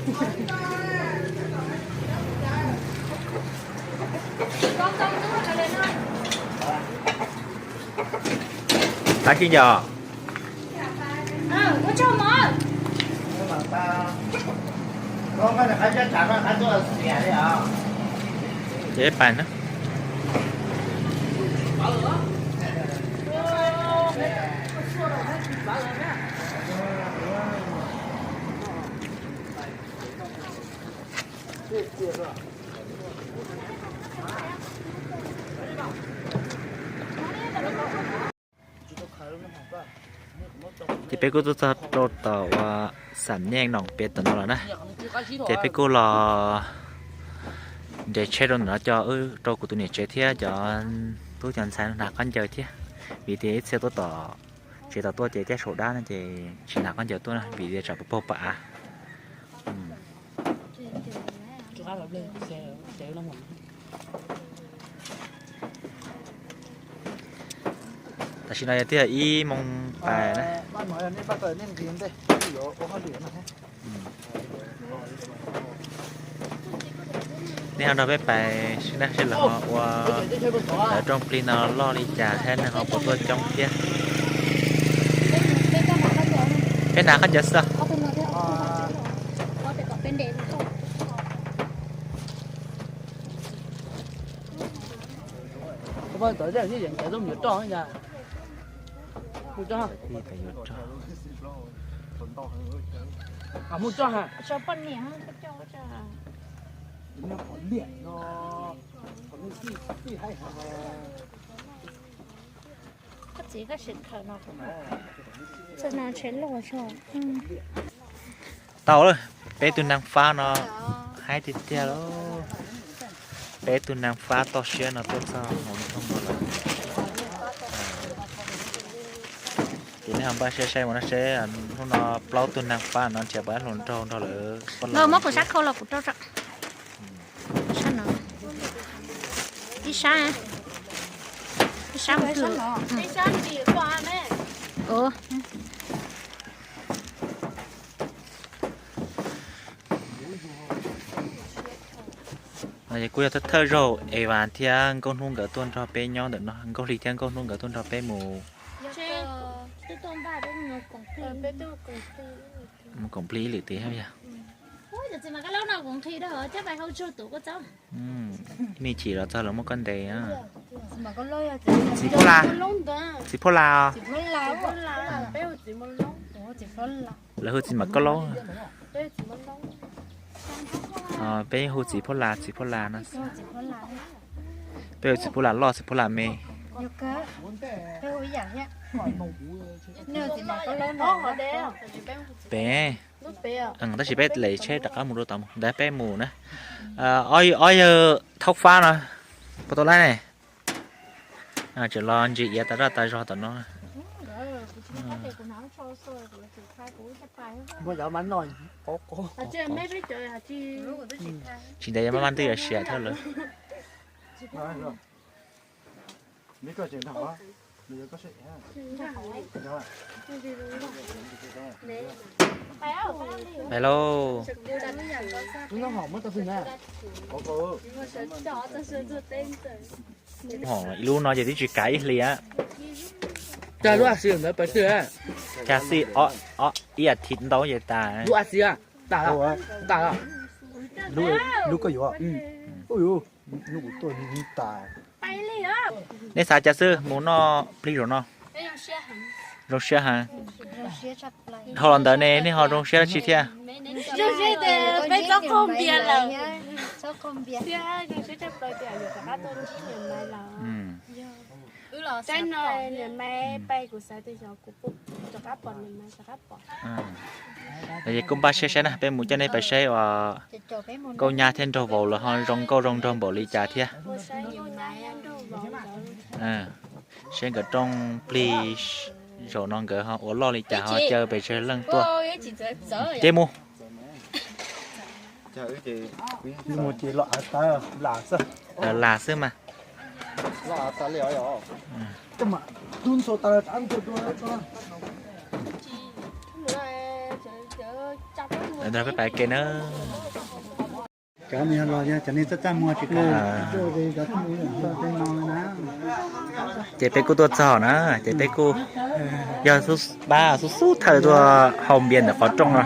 Qab xib nco. Ces pais na. Ces peb kuj tuaj txog rau tom uas Xam Nyeej Noom Pes tom no lawm na. Ces peb kuj los nres tsheb rau ntawm no coj wb rau kuv tus niam tsev thiab cov tub cov ntxhais hnav khaub ncaws thiab, vim tias ib txhia tuaj tom tsev tom tuaj ces caij saum dab no ces tsis hnav khaub ncaws tuaj na vim tias tsam puas paug pam av. Tam sim no yog tiag ib moos pais na. Nej ho nrog peb pais seb lawv ho ua lawv rooj plig no loj li cas thiab neeg ho puas tuaj coob thiab. Peb hnav khaub ncaws xwb. Tau lawm, peb tug neeg fab no haib tiag tiag lauj. Peb tug neeg fab toj siab no tuaj txog hauv nroog no lawm. Ces nej ho npaj siab saib mus no seb hnub no plaub tug neeg fab no nrhiav pom dab hluas nraug nrog lawv. Muab kuv sab khau los kuv rau sab no. Ib sab, ib sab mus. Kuj yog thawj thawj zaug Evas thiab Nkauj Hnub nkawd tuaj nrog peb nyob ntawm no, Nkauj Hli thiab Nkauj Hnub nkawd tuaj nrog peb mus mus koom plig ib lwm tiam yog. Me chim los txog lawv muaj koj ntes. Txiv Phuab Las, Txiv Phuab Las os. Lawv hu Txiv Mam Koj Laub. Peb hu Txiv Phuab Las, Txiv Phuab Las no. Peb hu Txiv Phuab Las loj, Txiv Phuab Las me. Pem, tab sis peb lem tsheb rov qab mus rau tom ntawd peb mus na. Ob yawg Thaub Fab no puas tau laib ne? Tseem los ntsis iav tas zaj tas zog tom no. Tsis ntev yog maj maj twb yuav siav thawj lawm. Pais lauj. Ib lub no ces twb tsis kav ib hlis. Cas xij ib as thiv ntau ces tas. Nej xav cas xwb mus noj plig zaum no? Zoo siab heev. Dhau los ntawd ne nej ho zoo siab dab tsi thiab? Ces kuj npaj siab saib na, peb mus coj nej pais saib uas Nkauj Nyab thiab Nraug Vauv lawv ho zoo nkauj zoo nraug npaum li cas thiab. Saib nkawd rooj plig zaum no nkawd ho ua loj li cas ho caw pes tsawg leej tuaj. Ces mus. Las xwb mas. Peb pais ke na. Ces peb kuj tuaj txog na, ces peb kuj yog pab xub xub thawj tuaj hau npias ntawm qhov rooj no.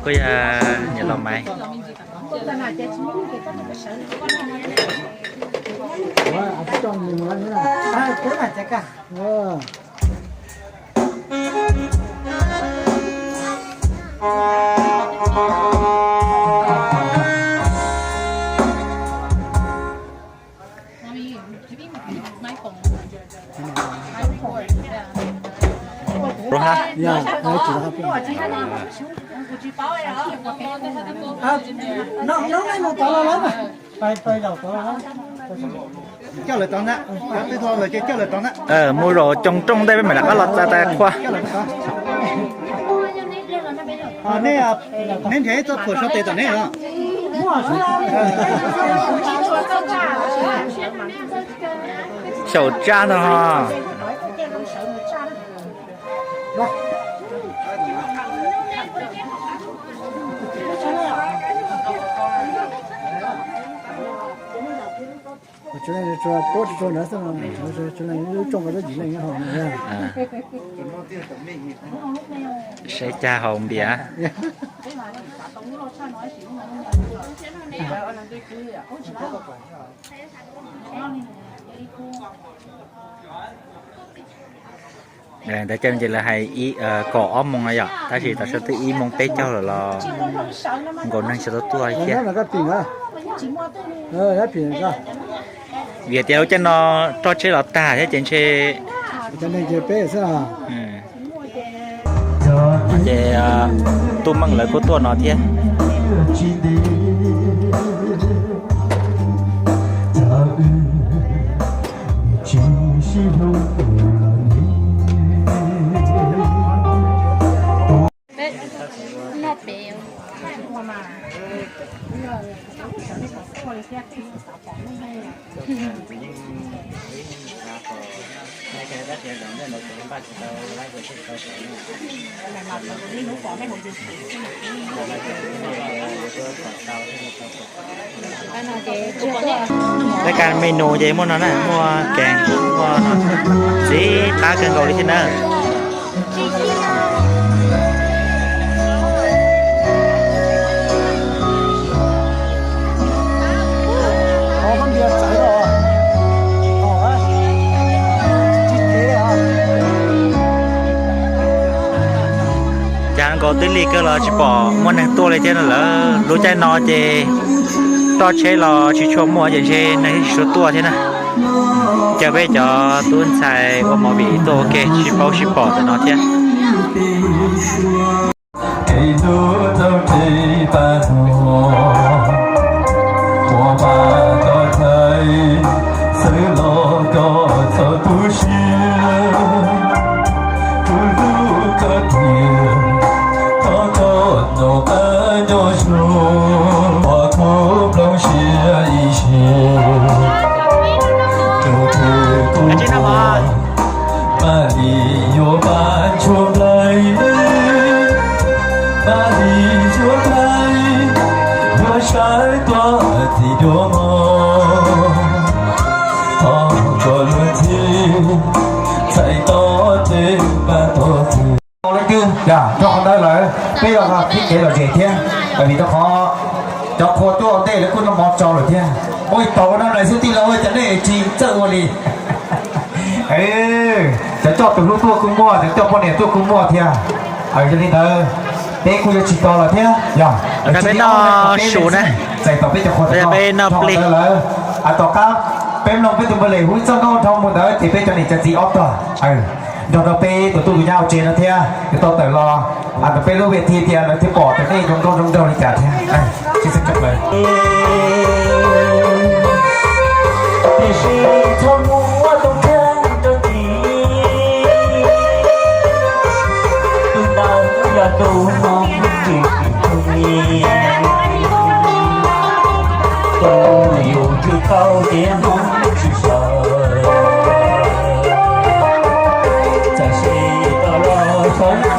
Kuj yog niam laus Maiv. Mus zaum coo rooj ntej peb mam rov qab los txais tais qhua. Neb nrhiav ib txoj phuam sau tes tom neb os. Xyaum tsab ntag ho. Saib cag haus npias. Ntawd coj ces lawv hais kaum ob moos no yom, tab sis tam sim twb ib moos peb caug lawm los nkaus neeg tsis tau tuaj thiab. Vim tias lub caij no roj tsheb los tag thiab ces ntshe ces Tub Meej lawv kuj tuaj no thiab. Peb kaj menu ces muaj no na, muaj kev, muaj no, txiv qab kawg nkaus li thiab na. Cas nkaus twb lig kawg los tsis pom muaj neeg tuaj li thiab no lawm. Lub caij no ces roj tsheb los tsis tshua muaj ces ntshe neeg tsis tshua tuaj thiab na. Caw peb cov tub ntxhais ua movie tuaj ua ke sib paub sib pom ntawm no thiab. Leej twg yog nrog qhov ntawd lawm peb yuav qhib kev lom zem thiab, vim rau qhov cov qhua tuaj ua ntej lawv kuj noj mov tsau lawm thiab. Ua tau ua no lawm xwb tij laug, cov nej tsis txawj ua li. Cov coj tus hlub tuaj kuj muaj, cov coj poj niam tuaj kuj muaj thiab. Yog li ntawd peb kuj yuav tsis tos lawm thiab yog. Peb noj su na, txais tos peb cov qhua, peb noj plig lawm. Tom qab peb mloog peb tus npawg Lem hu ib txoj nkauj nrho mus ntawd ces peb cov niam cov txiv ob tog nrog rau peb tus tub tus nyab hauv tsev no thiab yuav tau tawm los ntawm peb lub vij thi tias lawv thiaj pom tias nej zoo nkauj zoo nraug li cas thiab. Tiam sis txhob muab tau ntseeg rau tim tus ntawd, yog tus no tsis tsim tug li. Tus yus tsis tau ces Hmoob tsis sawv. Tam sim tau los txhob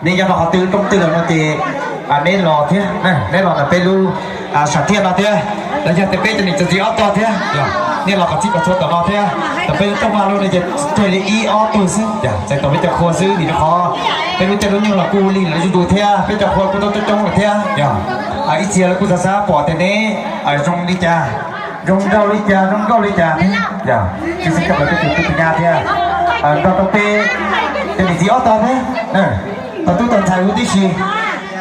Nej nyob rau qhov twg roob twg lawm no ces neb los thiab, neb los ntawm peb lub sam thiaj no thiab, los yog tias peb cov niam cov txiv ob tog thiab, nej los kom txhij kom txhua tom no thiab. Thaum peb lub rooj vag lub no ces tseg li ib ob tug xwb, txais tos peb cov qhua xwb, vim rau qhov peb lub caij lub nyoog los kuj lig lawv zuj zus thiab, peb cov qhua kuj tau coob coob lawm thiab. Ib txhia lawv kuj xav xav pom tias neb zoo li cas, zoo nraug li cas, zoo nkauj li cas thiab. Tsis xav coj peb tus tub tus nyab thiab, nrog rau peb cov niam txiv ob tog thiab, tog tub tog ntxhais huv tib si,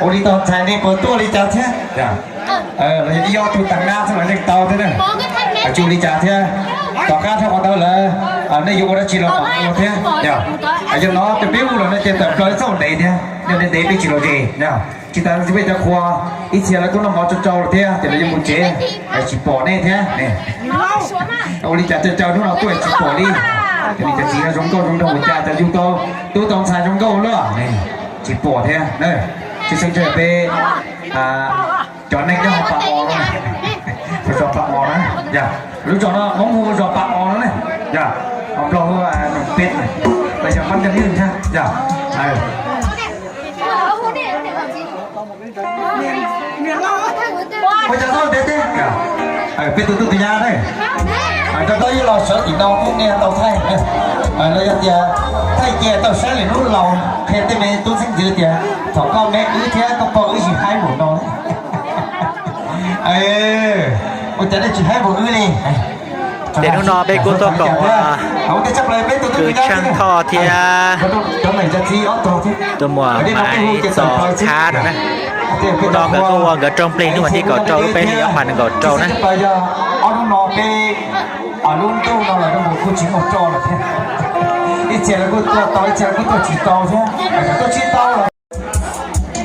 ua li tog ntxhais nej puas tuaj li cas thiab. Los yog ib ob tug tag nab xwb los yeej tau thiab na. Tsis ua li cas thiab, tom qab dhau qhov ntawd lawm nej yuav ua dab tsi los kom ua thiab. Yog no ces peb ua los no ces tawm plaws txoj ntev thiab, yog ntev ntev peb tsis los ze. Tsis tas li peb cov qhua, ib txhia lawv kuj noj mov tsau tsau lawm thiab, ces lawv yuav mus tsev, tsis pom nej thiab. Ua li cas caw caw hnub no tuaj tsis pom li. Cov niam cov txiv no zoo nkauj zoo nraug ua cas cas yug tau tub tau ntxhais zoo nkauj luaj, tsis pom thiab. Tsis xeeb ntshe peb cov neeg nyob hauv Pas Os no, zos Pas Os na, yog lub zos no Hmoob hu zos Pas Os no ne, yog Nplog hu Noo Peb, los yog Pab Cag Lwj thiab, yog. Ua cas tau ntev thiab, peb tus tub tus nyab ne, rau tau yuav los sawv tim no thiab nej tau thaij, los yog tias thaij cia tau saib lwm hnub laus qhia tej me tub xeeb ntxwv tias thaum koj me wb thiab koj poj wb tsis haib npaum no. Ua cas nej tsis haib npaum wb li? Ces hnub no peb kuj tuaj koom ua kwv Tsheej Thoj thiab tus muam Maiv Txos Khab no na. Hnub no nkawd tuaj ua nkawd rooj plig hnub vas thib kaum rau lub peb hlis ob phav nees nkaum rau na. Ib txhia lawv kuj tuaj tau, ib txhia lawv kuj tuaj tsis tau thiab, tuaj tsis tau los.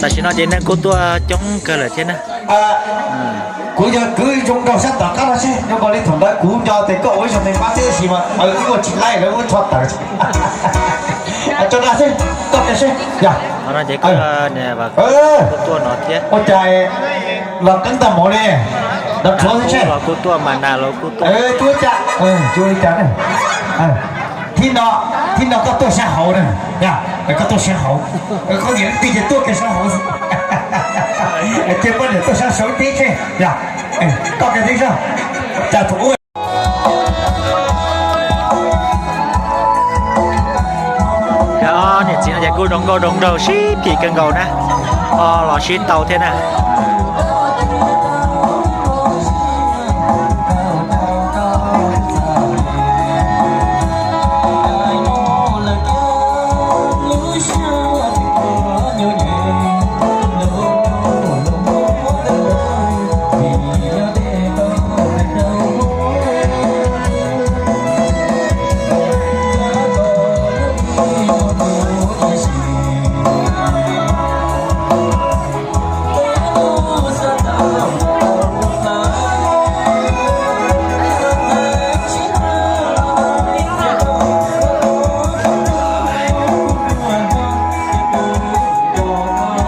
Tam sim no ces neeg kuj tuaj coob kawg lawm thiab na. Kuv yog kwv zoo nraug sab tom qab no seb, nyob npaum li thaum ntawd kuv nco tias koj ua ib zaug me pab teb sis mas wb ua tsis laij lawv wb rho tawm. Tso dag seb, koj kiag seb. Ua cas los qeeb tag mov li, los rhuav seb. Tub cas, tub li cas ne. Thib no, thib no koj tuaj sab hauv na, koj tuaj sab hauv, koj nyiam leej twg ces tuaj kiag sab hauv. Cia poj niam tuaj sab saud teb seb, koj kiag teb sab, cas thaum ub. Niam txiv no ces kuj zoo nkauj zoo nraug sib phim kawg nkaus na, ho los sib tau thiab na.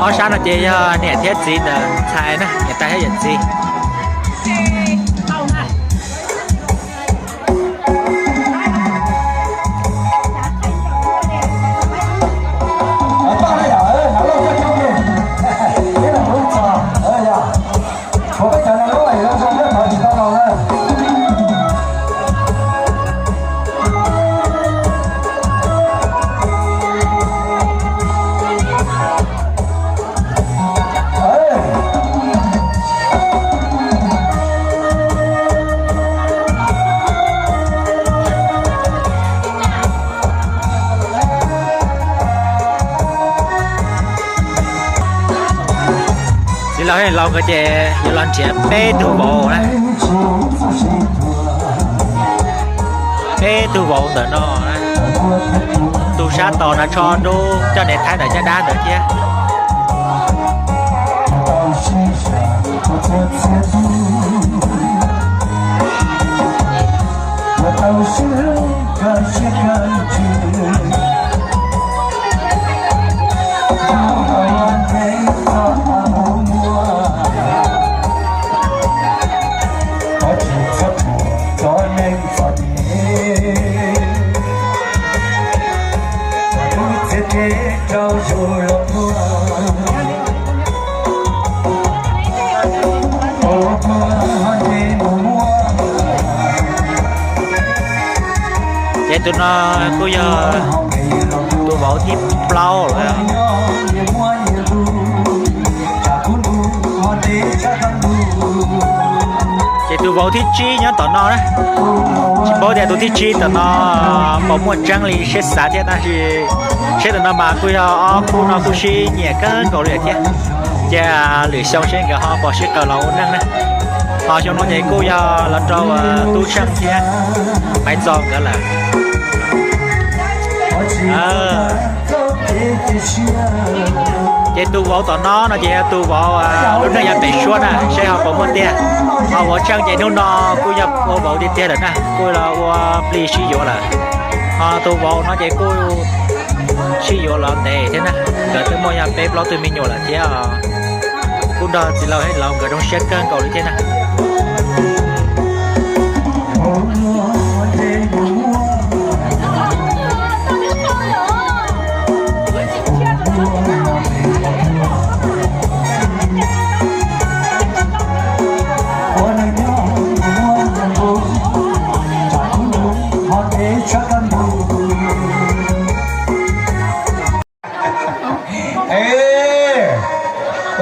Ob sab no ces yog niam thiab txiv ntawm ntxhais na, niam tais thiab yawm txiv. Txiv laus thiab laus nkawd ces yuav los nrhiav peb tug vauv na. Peb tug vauv ntawm no na. Tus sab tod no tsho nrub coj niam Thaib ntawm caj dab ntawd thiab. Ces tus no kuj yog tus vauv thib plaub lawm. Ces tus vauv thib tsib nyob tom no na. Tsis paub tias tus thib tsib tom no puas muaj tseeb li siab xav thiab, tab sis seb tom no mas kuj yog ob khub no kuj sib nyiam kawg nkaus li thiab. Ces lwm xyoo seb nkawd ho puas sib qawm los ua neej na. Ho xyoo no ces kuj yog los rau tub Tsheej thiab Maiv Txos nkawd lawm. Ces tus vauv tom no no ces yog tus vauv lub neej yav pem suab na, seb ho puas muaj tiag. Ho vauv Tsheej ces hnub no kuj yog ua vauv tiag tiag lawm na, kuj los ua plig sib yuav lawm. Ho tus vauv no ces kuj sib yuav los ntev thiab na, nkawd twb muaj yog peb plaub tug me nyuam lawm thiab. Kuj nrog txiv laus thiab laus nkawd zoo siab kawg nkaus li thiab na.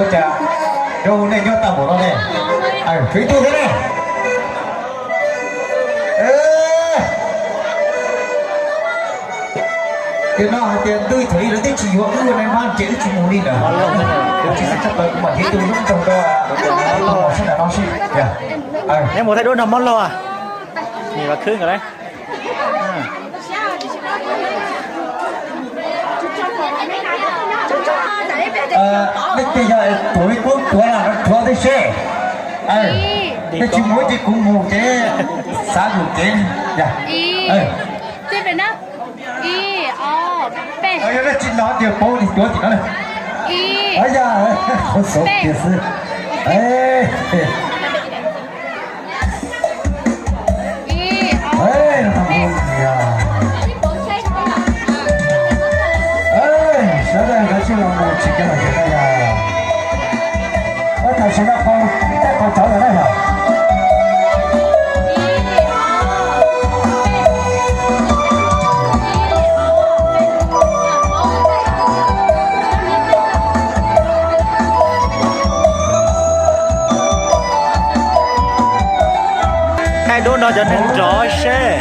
Ua cas rau nej nyob tau npaum no ne? Tshuav ib tug thiab ne. Tiam no hais tias ntuj thaum ub lawv twb tsis yuav wb ua nais mab ces wb tsis mus li ntawd. Kuv tsis xav tshaj plaws, kuv mam thiab tus zoo nraug rau sab nram no seb. Neb mus thaij duab nrog mob laug. Nim los khwb nkawd lawm. Nej tej yog tuav me kuab tuav los rhuav tej seb. Nej tsis mus ces kuv mus ces xav lus kev. Yog nej tsis no ces pauv nis tuav tim no. Yog, qhov xauv tias xwb. Sawv daws nkawd tsis los mus tsis kev lom zem na yog. Ua tam sim no qau, tej qau cov lawm na yog. Thaij duab nrog cov neeg nrov seb.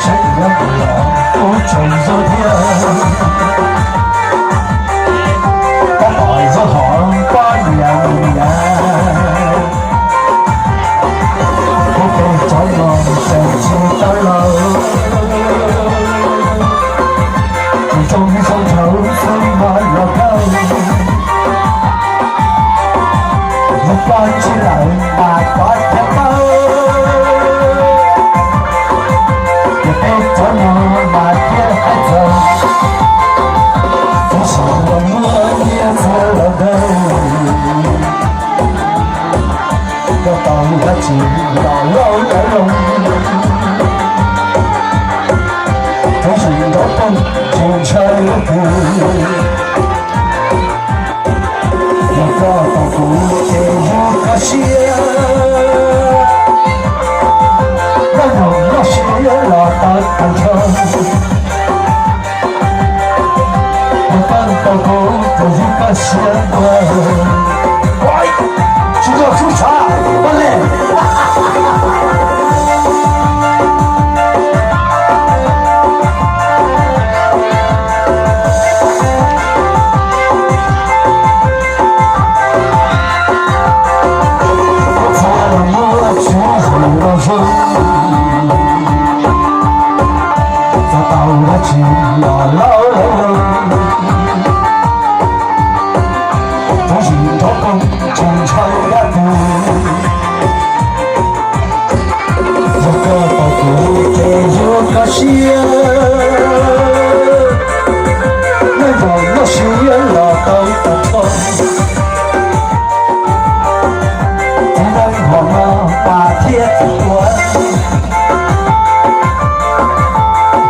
Saib tus nyob tus los ub tseem zoo thiab, tab tom zoo hov poj niam mus niam. Kuv peb cov no tseem tsis tawm lawm, tsis zoo zoo nrhawv xwb mas los kawg. Yus poj ntsis lawm mas kov thiab tawb, ces peb cov no mas thiaj haib txawv, tab sis los muaj nyiaj txhua los ntawd. Koj tau dab tsi los lauj lawv zoo, tab sis nrov tooj tsis ntshai lub kws. Yog koj tau kuv ces yog koj siab, koj yog koj siab los tau tag nrho. Yog koj tau kuv ces yog koj siab, tsis yog txhub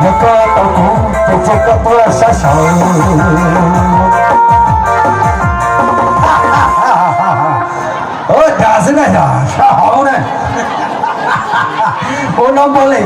Yog koj tau kuv ces cia koj tuaj sab saud. Ua cas xwb na yog sab hauv na. Ua no npua lem